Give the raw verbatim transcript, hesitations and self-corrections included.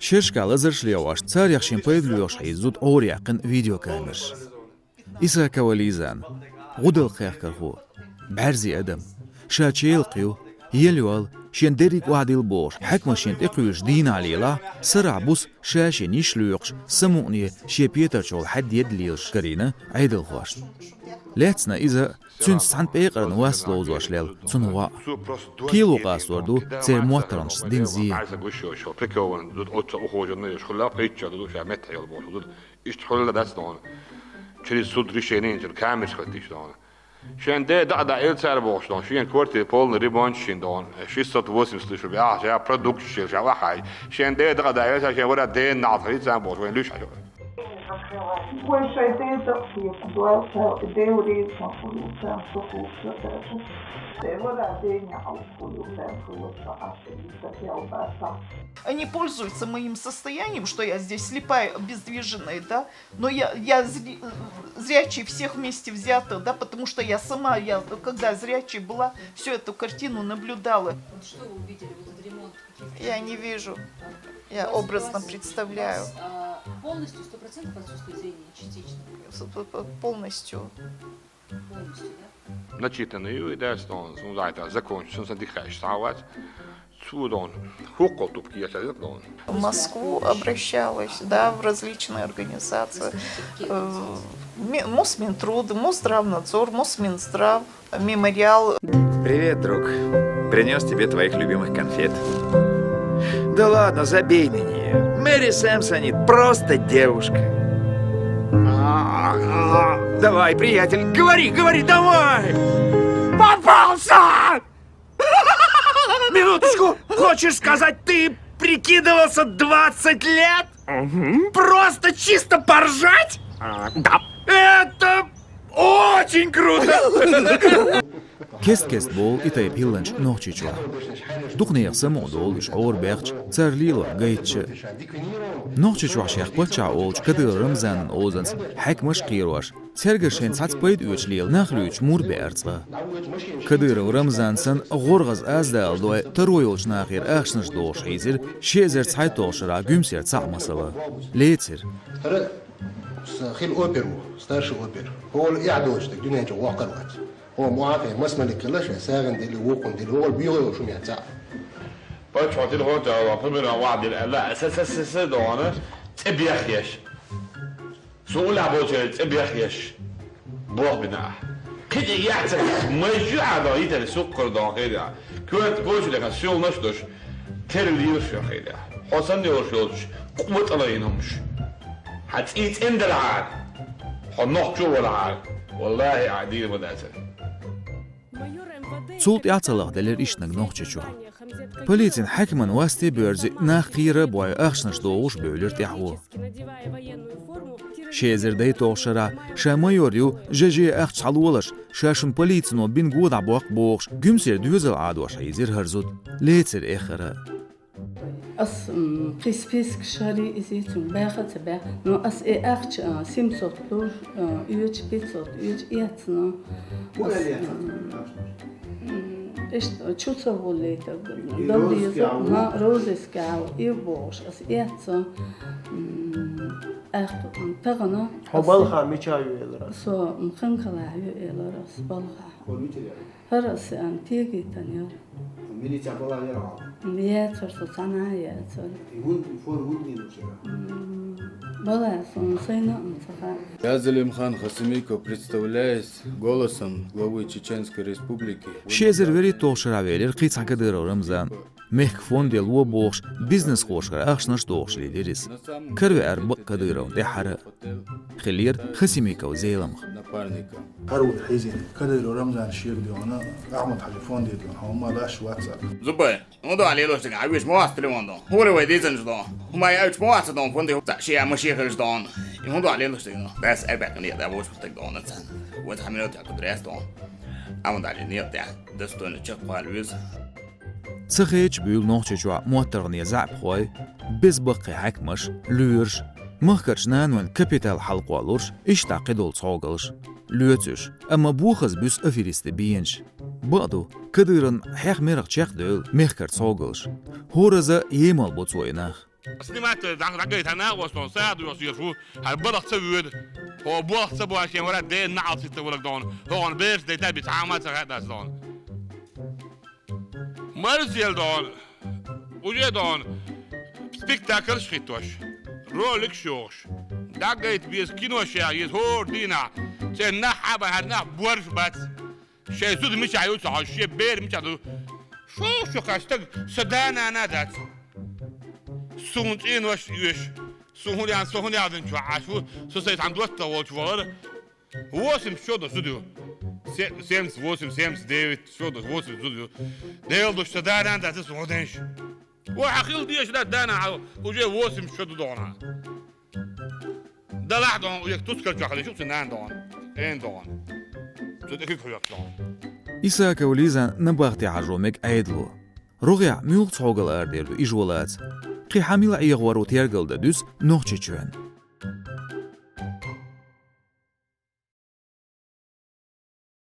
Шерашка лазарш лелош, царех шен пайда лоьхуш хьийза зуда Ӏораяьккхина видеокамераш. Исакова Лиза, гӀудалкхехкархо, бӀаьрзе адам, ша челакхйола, елла йола, шен дерриг охьадилла бохуш, хьаькамаша шена тӀекхуьйлуш дийнахь лелахь, сарахь буса ша шен йиш лоькхуш, самукъане шен петарчул хьаьдда-едда лелаш карийна Ӏедалхошна. Лаьцна иза цуьнца цхьана пекъарна вас ловзош лелла цунна воӀ. Кхело къастор ду церан моттаргӀанашца дина зе. Иштта хьуьлла дац дона. Через суд решение йинчуьра камераш хилийтийша дона. Шен ден дакъа даьлла цара бохуш дона, шен квартира полный ремонт шин дона, шестьсот восемьдесят тысяч рублей, ша продукт шен, ша вахьай. Шен ден дакъа даьлла цара, шен вара ден нахьал хилийта цара бохуш, вайн луьйш хьажа. Ой, шайн ден дакъа хетта, дойла цара, ден вреза хуьлу цара, со хӀума ца дара. Шен вара ден нахьал хуьлу цара, хуьлу цара, аса иса дел баса. Они пользуются моим состоянием, что я здесь слепая, обездвиженная, да? Но я, я зри-, зрячий всех вместе взятых, да, потому что я сама, я, когда зрячей была, всю эту картину наблюдала. Вот что вы увидели, вот этот ремонт? Я не вижу. Я образно представляю. У вас, а, полностью, сто процентов отсутствует зрение, частично? С-, п-, п-, полностью. Полностью, да? Начитанный ю и дальше он, он за это закончится, он садихаешь сават. Цудон, хуккал тупки я садит дон. В Москву обращалась, да, в различные организации. Э, Ми-, Мосминтруд, Мосздравнадзор, Мосминздрав, Мемориал. Привет, друг. Принёс тебе твоих любимых конфет. Да ладно, забей на неё. Мэри Сэмпсонит просто девушка. Давай, приятель, говори, говори, давай! Попался! Минуточку! Хочешь сказать, ты прикидывался двадцать лет? Просто чисто поржать? А, да. Это очень круто! Кест-кест болу и тайпа хӀилланча Нохчийчохь. Дукха нехан самукъадолу уьш хьора бехча, цара лелор гайтча. Нохчийчохь шех паччахь олучу Кадыров Рамзанан озанца хьаькамаш а кхерош, цаьргара шайн цхьацца пайда оьцуш лела нах луьйчу мур беара цкъа. Кадыров Рамзан санна гӀоргӀаза аз дала дой таро йолчу нахера ахчанаш дохуш хьийзира ши эзар цхьайтталгӀа шарахь Гуьмсера цхьаъ масала. Лецира. ХӀара хила опер ву, старший опер. ХӀола эхь доцуш дерг дуьнен чу воккхар вац. Хьо муьхьа хьайн мас малик хилла шайн сагӀина дели, вукхунна дели, вогӀал буьйгӀа йолуш хӀума яц цхьаъ. Паччахьо телефон чӀагӀо, хӀумира вахь дели аьлла, аса, аса, аса, аса, догӀана, цӀе бехъеш. Со уллехь болчеран цӀе бехъеш. Бох бина ахь. Кхин тӀе яхьца, майжу хьан догӀа, йитар суккхара догӀа хир яхь. Коьрта коча лекха сийланаш а долуш, тера лелаш а хир яхь. Хьо санна йолуш йолчу къотӀалайн хӀумаш. Хьан цӀий цӀена далахьара, хьо нохчо валахьара, валлахӀи, ахь дийр ма дацара. Цул тӀаьхьа ца лахделира иштаниг Нохчийчохь. Полицин хьаькаман васте а боьрзий, нах кхера а бой, ахчанаш дохуш а бевлира тӀаьхьо. Ши эзар дейтталгӀачу шарахь ша майор ю, жа-жа ахча схьалолаш, ша шуна полицино бина го дӀабоккху бохуш, Гуьмсера доьзал Ӏадош хьийзира хӀара зуда. Лецира эххар а. Ас, м, кхин список шаре иза цуьнга баьха а ца баьхна, но ас и ахча, а, семьсот ду, а, оьцу, пятьсот оьцу эцна. Ас, м, м, иштта чу ца гӀоллийтарг, дал деза, ма, розыске гӀала, и бохуш, ас эцна, м, аьхка, м, тахана. Хьо ас балха мича ю элира? Со, м, Ханкалахь ю элира ас балха. ХӀара сан тегийтан яра. Милица бала яра? Яцара, со цхьана а яцара. И вон, фон вон не нужна. М, бала сан сайна а ца хаьа. Я, Залимхан Хасимиков, представляюсь голосом главы Чеченской Республики. Ши эзар вуьрхӀитталгӀачу шарахь велира кхин цхьа Кадыров Рамзан. Мехкан фонде ло бохуш, бизнесхошкара ахчанаш а дохуш лелира иза. Каравеара бакъ Кадыровна тӀаьххьара. Хиллера Хасимиков Зеламха. ХӀара вуй хьийзина, Кадыров Рамзан шега доьгӀна, Ахьмад-Хьаьжин фонде доьгӀна, хьо ма лаш вацара. Зубай, хӀун ду ахь лелош дерг, хьан вуьйш ма вац телефон дон? ХӀора вай дийзанаш дон. ХӀума яьлча ма вац дон, фонде хӀума цхьа ши яма ши хилча дон. И хӀун ду ахь лелош дерг дон? Дас эрбаьхкина яа да вочух стаг дон царна. Вай цхьа минут яку дрес дон. Амма дали нет, да. Достойно чекхвала веза. Ца хеташ буьйлу Нохчийчохь моттаргӀане заьӀапхой, беза баккхий хьаькамаш, лоьраш, махкарчу нанойн капитал хьалакхоллурш, иштта кхидолу цхьогалш. Лоьцуш, амма бохаза буьсу аферистийн бенаш. Бакъду, Кадыран хьех-мерах чекхдевлла мехкара цхьогалш. ХӀоразза емал бу цо и нах. Снимать дӀа-, дӀагайта нагӀо сон сагӀа дуьйхьаш ерш ву, хӀара балха ца воьду. ХӀо болх ца бой шен вара дена наӀалт сита валаг дона. ХӀокхуьнан бераш дайта би цхьа а ма ца хаьдас дона. Марзел дона. Уже дона. Спектакльш хӀиттош. Роликш йохуш. ДӀагайта беза кинош яха еза хӀора дийнахь. Церан нах хьаба хӀара нах борж бац. Шайн зуда мичахь ю ца хьожуш, шен бер мичахь ду. Шух шу хьан стаг сан да-нана дац. Суна цӀенош оьшу. Суна хӀун ян, со хӀун ял дина чохь Ӏаш ву, со сайн цхьана доттагӀа волчу валара. Восемьдесят чо до зуда ю. Се-, семьдесят восемь, семьдесят девять, чо до восемьдесят зуда ю. Делан душ сан да-нана дац, со хӀун деш. Ва хьан хила дезаш дац, да-нана, уже восемьдесят чо ду догӀна. Далахь догӀна, уже тускар чохь хилийчух цу нана догӀна. Эн догӀна. Цу тӀе хих хьоькху догӀна. Исакова Лизан набахте хьажо мега Ӏедало. РогӀехь муьлха цхьогал арадер ду, ижо лаца. Кхин хьан мила Ӏехавар ву тергал дан дуьсу Нохчийчоьнна.